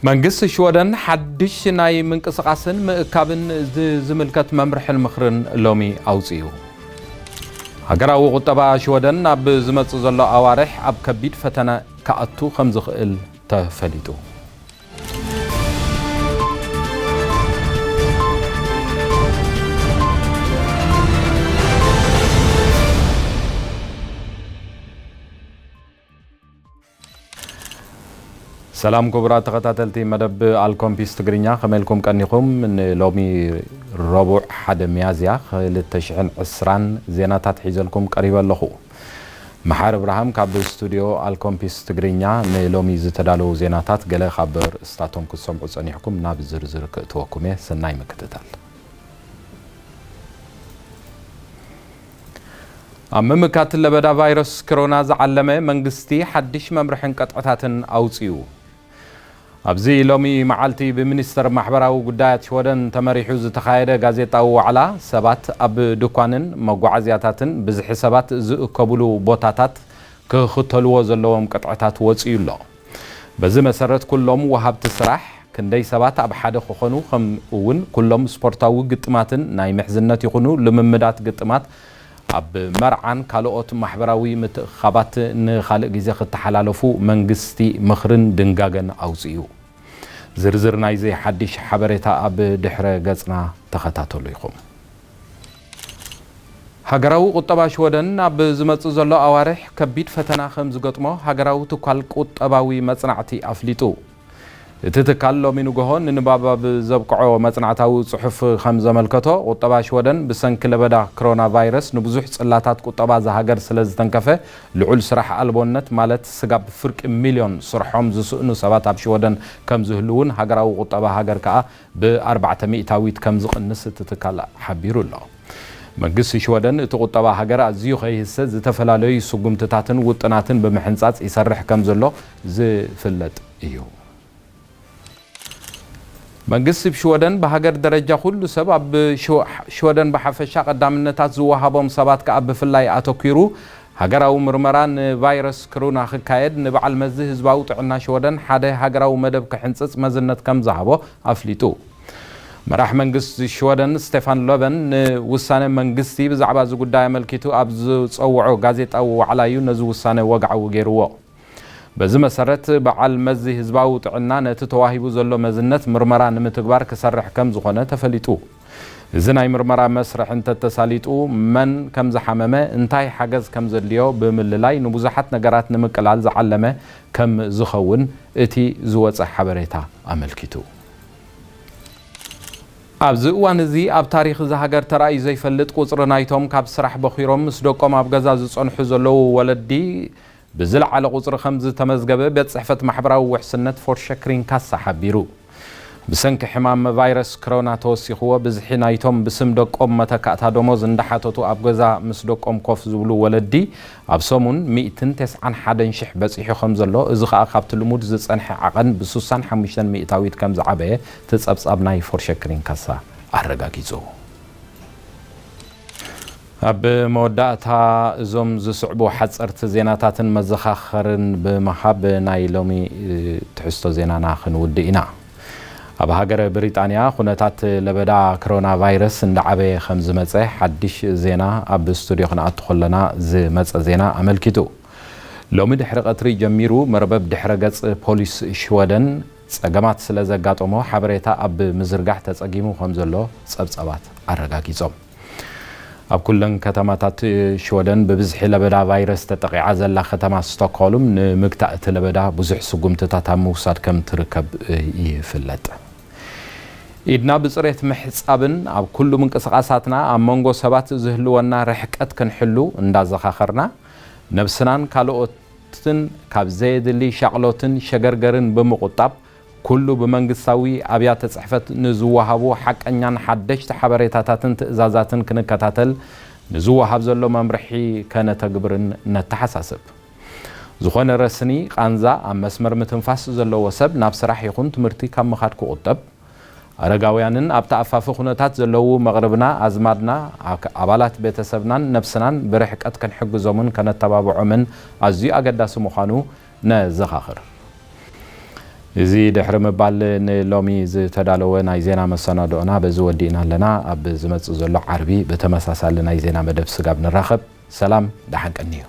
መንግስቲ ሽወደን ሓድሽ ናይ ምንቅስቓስን ምእካብን ዝ-፣ ዝምልከት መምርሕን ምኽርን ሎሚ ኣውጺኡ። ሃገራዊ ቁጠባ ሽወደን ኣብ ዝመጽእ ዘሎ ኣዋርሕ ኣብ ከቢድ ፈተነ ክኣቱ ከም ዝኽእል ተፈሊጡ። ሰላም ክቡራት ተኸታተልቲ መደብ ኣልኮምፒስ ትግርኛ፣ ከመይ ኢልኩም ቀኒኹም? ንሎሚ ረቡዕ ሓደ ሚያዝያ ክልተ ሽሕን ዕስራን ዜናታት ሒዘልኩም ቀሪበ ኣለኹ። መሓር እብርሃም ካብ ስቱድዮ ኣልኮምፒስ ትግርኛ ንሎሚ ዝተዳለዉ ዜናታት ገለ ካብ ርእስታቶም ክትሰምዑ ጸኒሕኩም ናብ ዝርዝር ክእትወኩም እየ። ሰናይ ምክትታል። ኣብ ምምካት ለበዳ ቫይረስ ኮሮና ዝዓለመ መንግስቲ ሓድሽ መምርሕን ቀጥዕታትን ኣውጺኡ። ኣብዚ ሎሚ መዓልቲ ብሚኒስተር ማሕበራዊ ጉዳያት ሽወደን ተመሪሑ ዝተኻየደ ጋዜጣዊ ዋዕላ፣ ሰባት ኣብ ድኳንን መጓዓዝያታትን ብዝሒ ሰባት ዝእከብሉ ቦታታት ክኽተልዎ ዘለዎም ቅጥዕታት ወጺኡ ኣሎ። በዚ መሰረት ኩሎም ወሃብቲ ስራሕ ክንደይ ሰባት ኣብ ሓደ ክኾኑ፣ ከምኡ እውን ኩሎም ስፖርታዊ ግጥማትን ናይ ምሕዝነት ይኹኑ ልምምዳት ግጥማት ኣብ መርዓን ካልኦት ማሕበራዊ ምትእኽኻባት ንኻልእ ግዜ ክተሓላለፉ መንግስቲ ምኽርን ድንጋገን ኣውጺኡ። ዝርዝር ናይዚ ሓድሽ ሓበሬታ ኣብ ድሕረ ገጽና ተኸታተሉ ኢኹም። ሃገራዊ ቁጠባ ሽወደን ኣብ ዝመጽእ ዘሎ ኣዋርሕ ከቢድ ፈተና ከም ዝገጥሞ ሃገራዊ ትኳል ቁጠባዊ መጽናዕቲ ኣፍሊጡ። እቲ ትካል ሎሚ ንግሆ ንንባብ ኣብ ዘብቅዖ መጽናዕታዊ ጽሑፍ ከም ዘመልከቶ፣ ቁጠባ ሽወደን ብሰንኪ ለበዳ ኮሮና ቫይረስ ንብዙሕ ጽላታት ቁጠባ እዛ ሃገር ስለ ዝተንከፈ፣ ልዑል ስራሕ ኣልቦነት፣ ማለት ስጋብ ፍርቂ ሚልዮን ስርሖም ዝስእኑ ሰባት ኣብ ሽወደን ከም ዝህልዉን ሃገራዊ ቁጠባ ሃገር ከኣ ብኣርባዕተ ሚእታዊት ከም ዝቕንስ እቲ ትካል ሓቢሩ ኣሎ። መንግስቲ ሽወደን እቲ ቁጠባ ሃገር ኣዝዩ ከይህሰ ዝተፈላለዩ ስጉምትታትን ውጥናትን ብምሕንጻጽ ይሰርሕ ከም ዘሎ ዝፍለጥ እዩ። መንግስቲ ሽወደን ብሃገር ደረጃ ኩሉ ሰብ ኣብ ሽወ-፣ ሽወደን ብሓፈሻ ቀዳምነታት ዝወሃቦም ሰባት ከኣ ብፍላይ ኣተኲሩ ሃገራዊ ምርመራ ንቫይረስ ክሩና ክካየድ ንበዓል መዚ ህዝባዊ ጥዕና ሽወደን ሓደ ሃገራዊ መደብ ክሕንጽጽ መዝነት ከም ዝሃቦ ኣፍሊጡ። መራሕ መንግስቲ ሽወደን ስቴፋን ሎቨን ንውሳነ መንግስቲ ብዛዕባ እዚ ጉዳይ ኣመልኪቱ ኣብ ዝጸውዖ ጋዜጣዊ ዋዕላ እዩ ነዚ ውሳነ ወግዓዊ ገይርዎ። በዚ መሰረት በዓል መዚ ህዝባዊ ጥዕና ነቲ ተዋሂቡ ዘሎ መዝነት ምርመራ ንምትግባር ክሰርሕ ከም ዝኾነ ተፈሊጡ። እዚ ናይ ምርመራ መስርሕ እንተተሳሊጡ መን ከም ዝሓመመ፣ እንታይ ሓገዝ ከም ዘድልዮ ብምልላይ ንብዙሓት ነገራት ንምቅላል ዝዓለመ ከም ዝኸውን እቲ ዝወጸ ሓበሬታ ኣመልኪቱ። ኣብዚ እዋን እዚ ኣብ ታሪኽ እዛ ሃገር ተራእዩ ዘይፈልጥ ቁጽሪ ናይቶም ካብ ስራሕ በኺሮም ምስ ደቆም ኣብ ገዛ ዝጸንሑ ዘለዉ ወለዲ ብዝለዓለ ቁጽሪ ከም ዝተመዝገበ ቤት ጽሕፈት ማሕበራዊ ውሕስነት ፎርሸክሪን ካሳ ሓቢሩ። ብሰንኪ ሕማም ቫይረስ ክሮና ተወሲኽዎ ብዝሒ ናይቶም ብስም ደቆም መተካእታ ደሞዝ እንዳሓተቱ ኣብ ገዛ ምስ ደቆም ኮፍ ዝብሉ ወለዲ ኣብ ሰሙን ሚእትን ተስዓን ሓደን ሽሕ በጺሑ ከም ዘሎ፣ እዚ ኸኣ ካብቲ ልሙድ ዝጸንሐ ዓቐን ብሱሳን ሓሙሽተን ሚእታዊት ከም ዝዓበየ እቲ ጸብጻብ ናይ ፎርሸክሪን ካሳ ኣረጋጊጹ። ኣብ መወዳእታ እዞም ዝስዕቡ ሓጸርቲ ዜናታትን መዘኻኸርን ብምሃብ ናይ ሎሚ ትሕዝቶ ዜናና ክንውድእ ኢና። ኣብ ሃገረ ብሪጣንያ ኩነታት ለበዳ ክሮና ቫይረስ እንዳዓበየ ከም ዝመጸ ሓድሽ ዜና ኣብ ስቱድዮ ክንኣቱ ከለና ዝመጸ ዜና ኣመልኪቱ። ሎሚ ድሕሪ ቀትሪ ጀሚሩ መርበብ ድሕረ ገጽ ፖሊስ ሽወደን ጸገማት ስለ ዘጋጠሞ ሓበሬታ ኣብ ምዝርጋሕ ተጸጊሙ ከም ዘሎ ጸብጻባት ኣረጋጊጾም። ኣብ ኩለን ከተማታት ሽወደን ብብዝሒ ለበዳ ቫይረስ ተጠቒዓ ዘላ ከተማ ስቶክሆልም ንምግታእ እቲ ለበዳ ብዙሕ ስጉምትታት ኣብ ምውሳድ ከም ትርከብ ይፍለጥ። ኢድና ብጽሬት ምሕጻብን ኣብ ኩሉ ምንቅስቓሳትና ኣብ መንጎ ሰባት ዝህልወና ርሕቀት ክንሕሉ እንዳዘኻኸርና፣ ነብስናን ካልኦትን ካብ ዘየድሊ ሻቕሎትን ሸገርገርን ብምቑጣብ፣ ኩሉ ብመንግስታዊ ኣብያተ ጽሕፈት ንዝወሃቡ ሓቀኛን ሓደሽቲ ሓበሬታታትን ትእዛዛትን ክንከታተል፣ ንዝወሃብ ዘሎ መምርሒ ከነተግብርን ነተሓሳስብ። ዝኾነ ረስኒ፣ ቃንዛ፣ ኣብ መስመር ምትንፋስ ዘለዎ ሰብ ናብ ስራሕ ይኹን ትምህርቲ ካብ ምኻድ ክቑጠብ፣ ኣረጋውያንን ኣብቲ ኣፋፊ ኩነታት ዘለዉ መቕርብና፣ ኣዝማድና፣ ኣክ-፣ ኣባላት ቤተሰብናን ነብስናን ብርሕቀት ክንሕግዞምን ከነተባብዖምን ኣዝዩ ኣገዳሲ ምዃኑ ነዘኻኽር። እዚ ድሕሪ ምባል፣ ንሎሚ ዝተዳለወ ናይ ዜና መሰናድኦና በዚ ወዲእና ኣለና። ኣብ ዝመጽእ ዘሎ ዓርቢ ብተመሳሳሊ ናይ ዜና መደብ ስጋብ ንራኸብ፣ ሰላም፣ ደሓን ቀንዩ።